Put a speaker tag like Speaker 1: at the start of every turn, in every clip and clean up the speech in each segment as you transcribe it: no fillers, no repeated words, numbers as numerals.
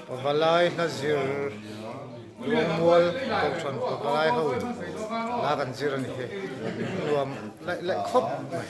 Speaker 1: Pavalai hla zir Luangmual Kohhran Pavalai ho in hla kan zir a ni hi nuam laih laih khawp mai.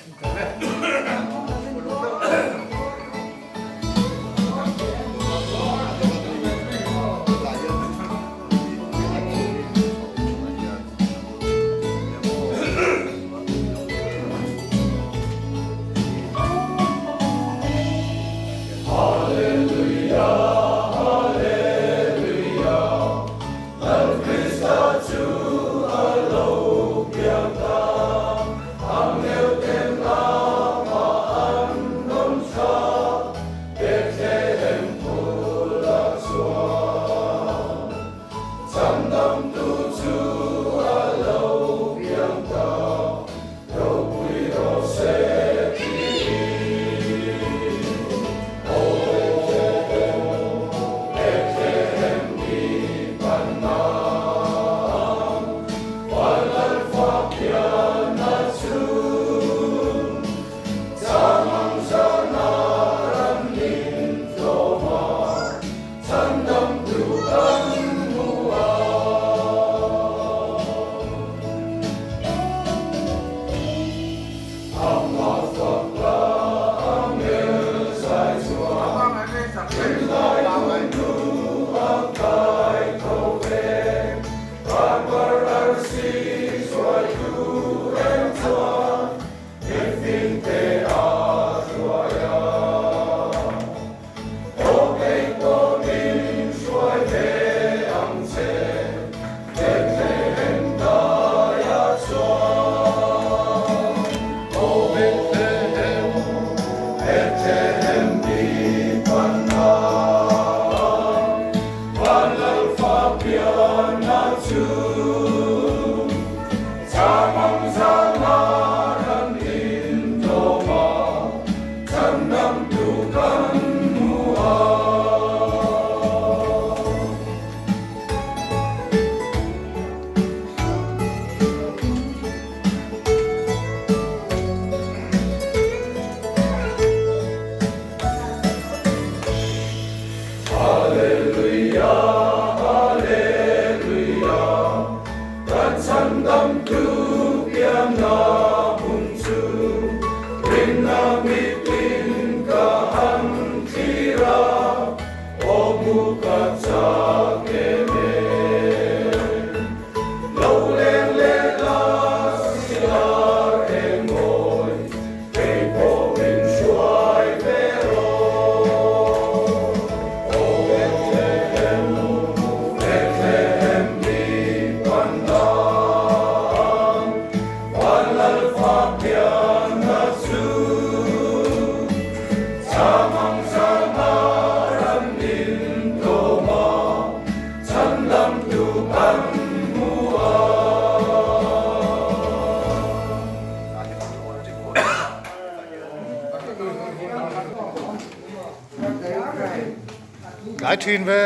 Speaker 1: Tlai thin ve.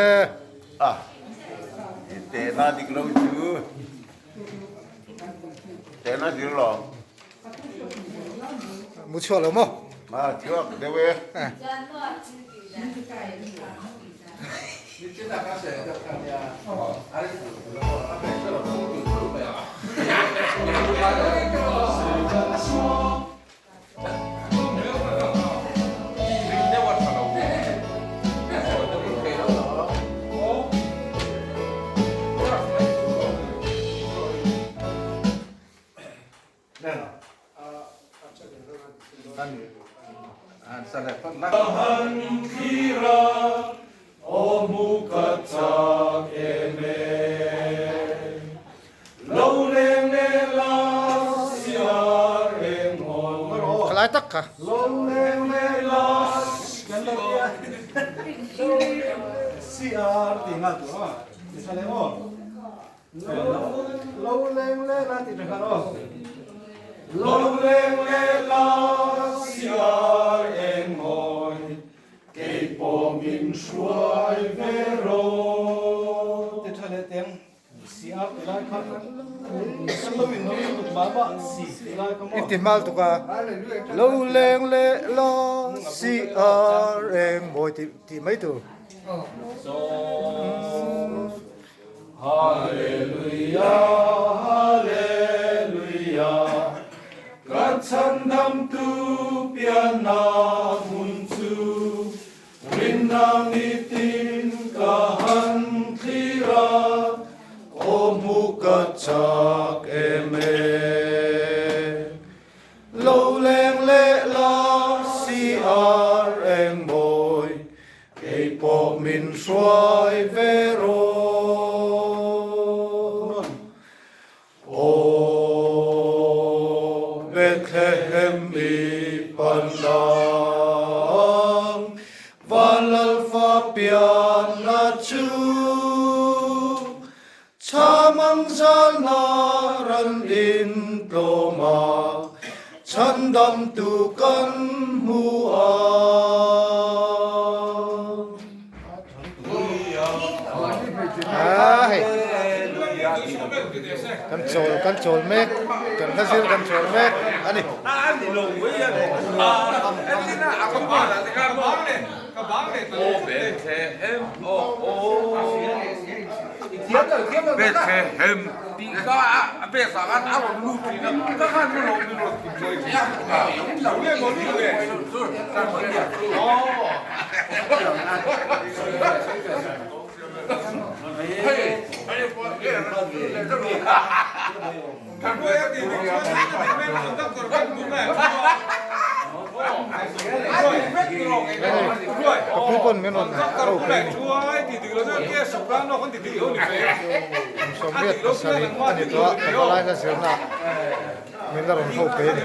Speaker 2: A tehna dik lo chu tehna zir lo.
Speaker 1: Mu chhuak lo maw?
Speaker 2: A chhuak deuh e.
Speaker 1: Khalai tak kha. I ti hmal tuk a, lo leng leh la CR eng mawi tih tih mai tur. Lo leng leh la CR eng mawi kei pawh min hruai ve rawh. Aw Bethlehem i panang van Lalfa pianna chu Chhamang zalna ran in tlawm a, chhandamtu kan hmu a. Kan chawl kan chawl mek, kan hla zir kan chawl mek a ni.
Speaker 3: Bethlehem tih kha a base ah khan a rawn lut thin a, ka khan chu lo min rawn tih sawi thin a.
Speaker 1: Ka pu pawn min rawn ho pei ni. 77 a ni tawh a, ka palai hla zirna ah min la rawn ho pei a ni.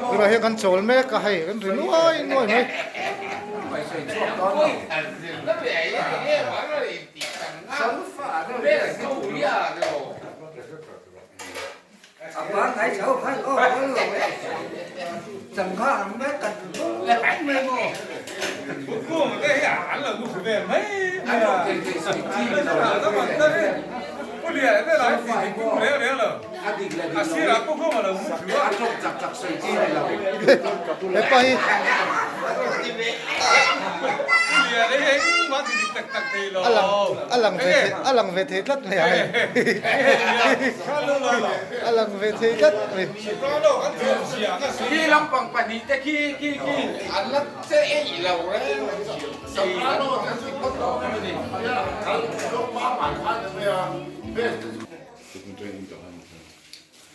Speaker 1: Tunah hian kan chawl mek a hei kan ri nuai nuai mai. Hepa hi a lang a lang ve thei a lang ve thei tlat mai a hei a lang ve thei tlat mai.
Speaker 3: Khi lampang pahnih te khi khi khi an la che eih lo reng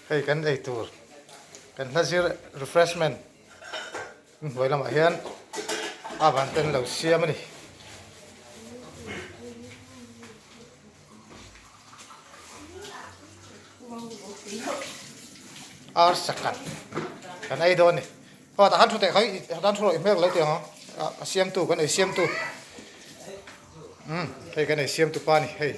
Speaker 1: Hei kan ei tur kan hla zir refreshment hnuai lamah hian a van ten lo siam a ni. Ar sakhat kan ei dawn a ni. Aw tah khan thu teh kha tan thu rawh i hmel lo tih ang a siamtu kan ei siamtu umm hei kan ei siamtu pa a ni hei.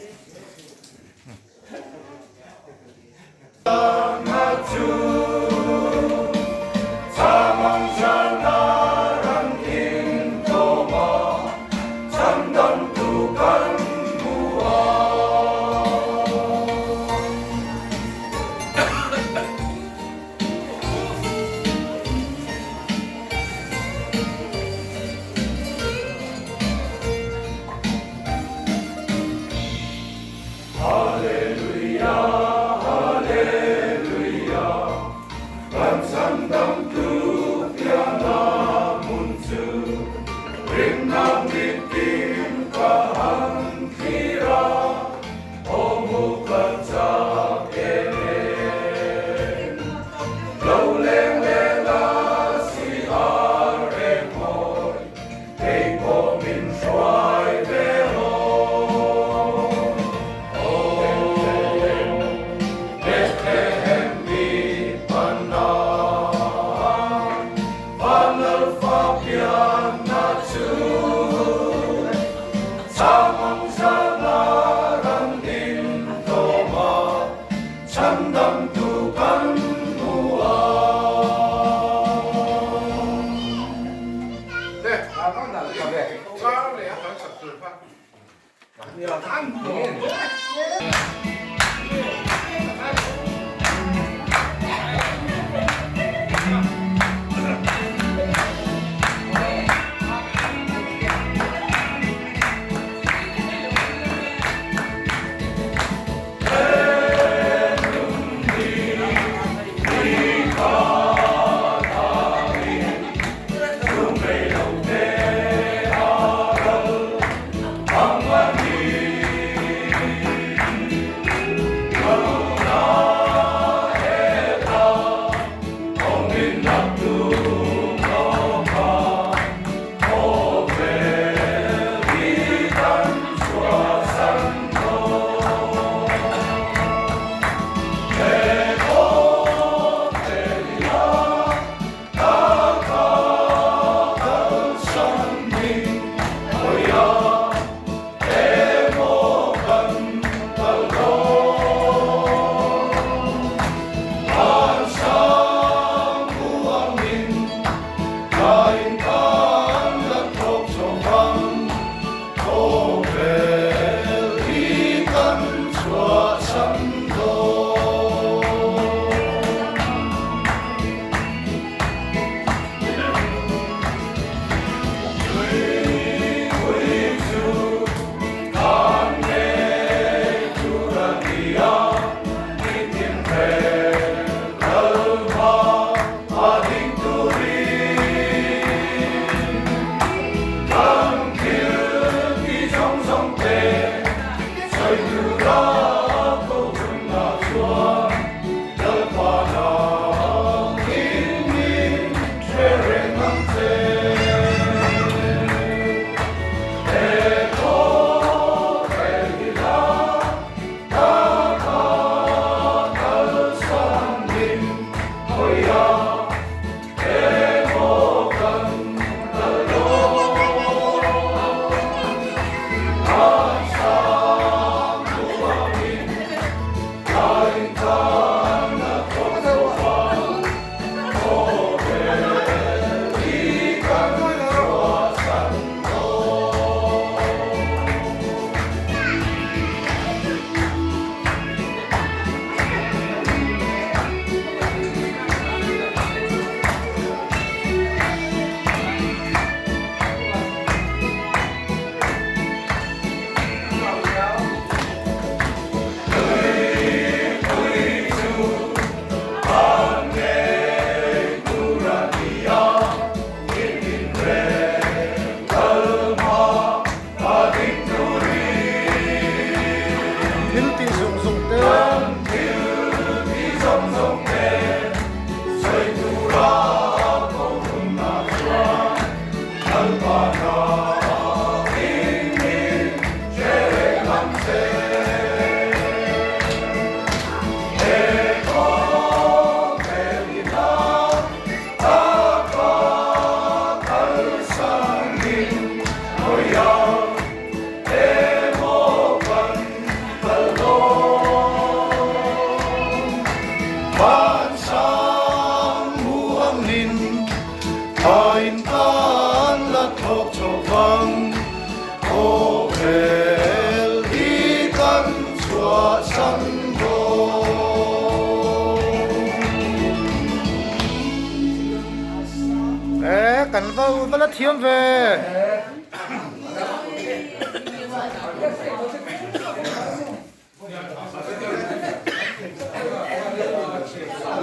Speaker 1: la thiam ve.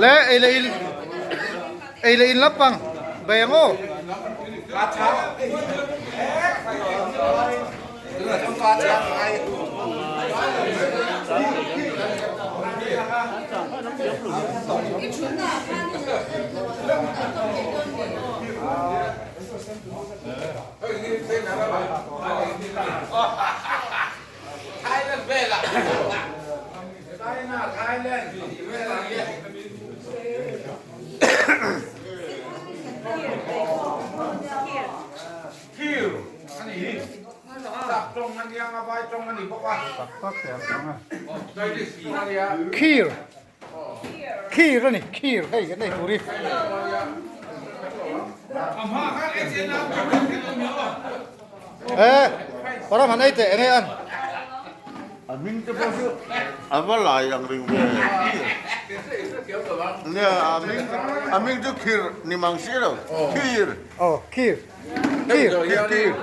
Speaker 1: Le ei leh in ei leh in lampang bei ang aw.
Speaker 3: Thailand velah China, Thailand velah hian Thil a ni hi Sap tawng a nia nga vai tawng a ni bawk a Chinese tawng a nia.
Speaker 1: Khir Khir a ni khir hei kan ei tur hi. E param han ei teh enge an.
Speaker 2: A hming te pawh chu a va lai ang ring ve. Nia a hming a hming chu khir ni mang si lo khir.
Speaker 1: Aw khir khir.
Speaker 2: Khir khir.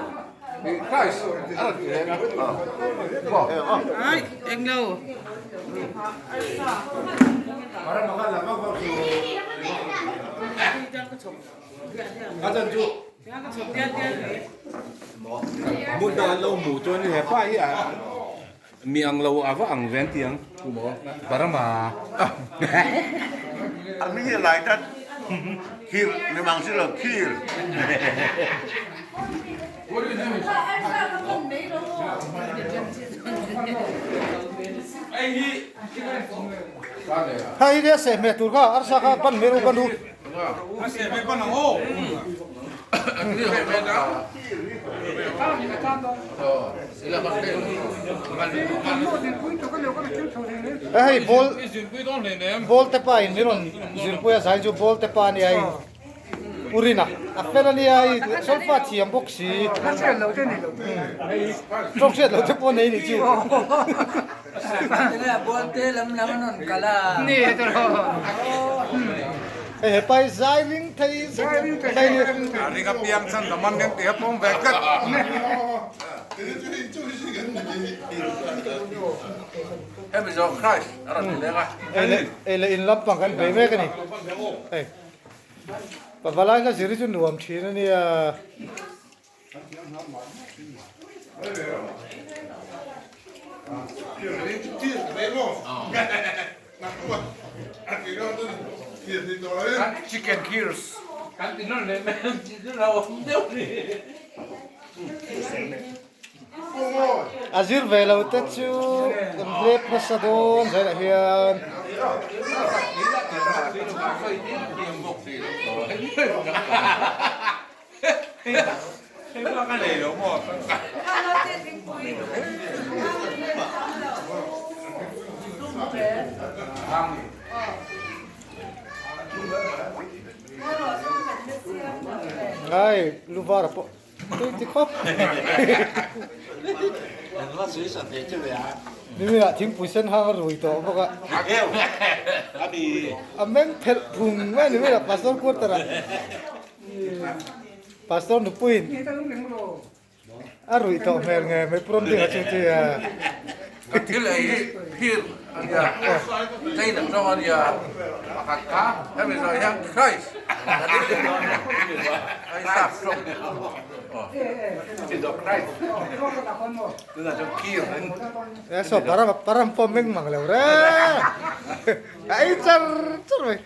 Speaker 4: Mi ang lo a va ang ve an ti ang Burma.
Speaker 2: A hming hi a lai tlat. Khir ni mang si lo khir.
Speaker 1: Hei hi nia sehhmeh tur kha arsa kha ban hmel u ban u. Hei ball ball te pa in min rawn zirpui a zai chu ball te pa ania hei Urina a fel ania hei solfa thiam bawk si tawng hriat loh te pawh nei nih chu. Hei hepa hi zai ring thei zet mai a ni.
Speaker 3: A ring apiang chuan ka man reng tih a pawm ve tlat. Hemi zawh Christ a rawn ti leng a.
Speaker 1: Ei leh in lampang kan bei mek a ni. Hei pavalai hla zir hi chu nuam thin a nia.
Speaker 3: Chicken kills.
Speaker 1: A zir ve lo te chu kan hlep nasa dawn zailah hian. Ngai luvar pawh tui ti khawp Niminah thingpui sen hang a rui tawh bawk a a meng phelh phung mai niminah pastor quarter ah Pastor nupuiin a ruih tawh hmel nge mai Pu Ramdinga chu ti a.
Speaker 3: Ka thil ei hi phir a nia, China tawng a nia, pakhat kha hemi zawh hian Christ a ni a sap tawng
Speaker 1: E saw param param pawh meng mang lo re a ei char char mai.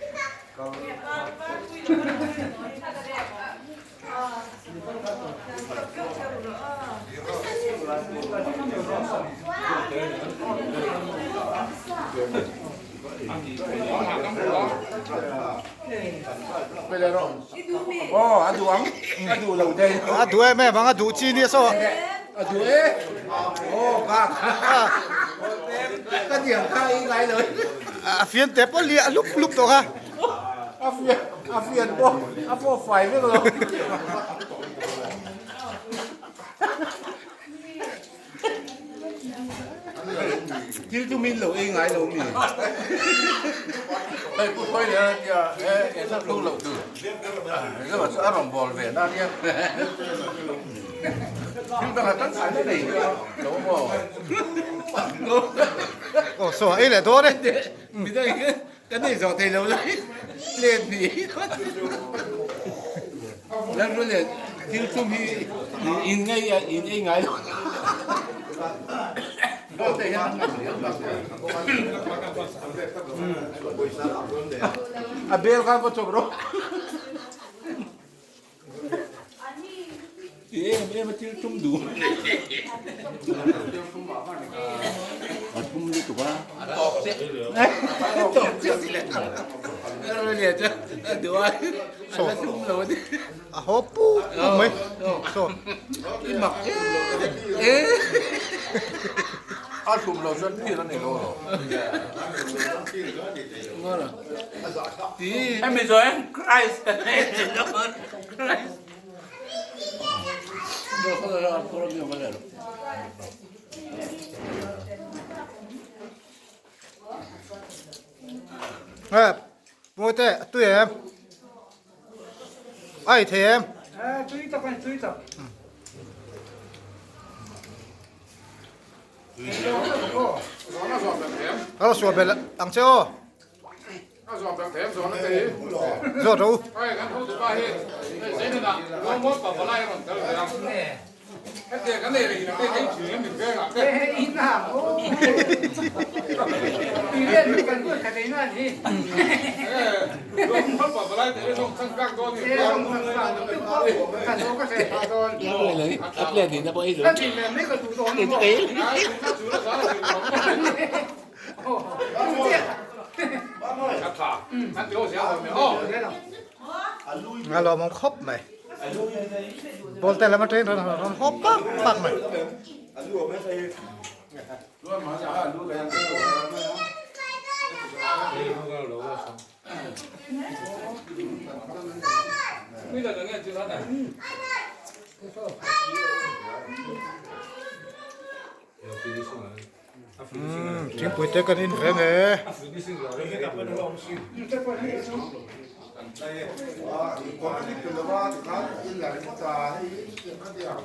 Speaker 1: A duh em em ang a duh chi nia saw. A fian te pawh liah lup lup tawh kha.
Speaker 3: A fian pawh a pawh fai vek lo.
Speaker 4: Thil chu min lo ei ngai lo mi.
Speaker 3: Hei pu Hruai leh a tia he he sa thlung loh tur. Hei chu a rawn bawl ve na nia. Thil dang a tangkai na nei lo maw.
Speaker 1: Aw saw ei leh dawn e.
Speaker 4: Midang hian kan ei zawh thei lo lai plate hnih ei dawn. Lalru leh thil tum hi in ngei a in ei ngai lo. A bel khan va chawp rawh. Ti em em a thil tum duh.
Speaker 2: A tum lutuk a.
Speaker 3: A tawp chiah.
Speaker 4: A tawp chiah si leh. Lalru leh chu a duh a. A la tum lo a ni.
Speaker 1: A haw puk puk mai. Saw.
Speaker 4: I mak em em.
Speaker 3: A tum lo chuan phir a ni lo lo. Hemi zawh hian Christ kan ei thei lo a Christ.
Speaker 1: Nge Mawite a tui em? A ei thei em?
Speaker 5: Tui tak a ni tui tak.
Speaker 1: A lo suah belh ang che aw. Zawt rawh u. A lawmawm khawp mai. Ball te lam atangin rawn rawn hawp pak pak mai. Thingpui te kan in reng e.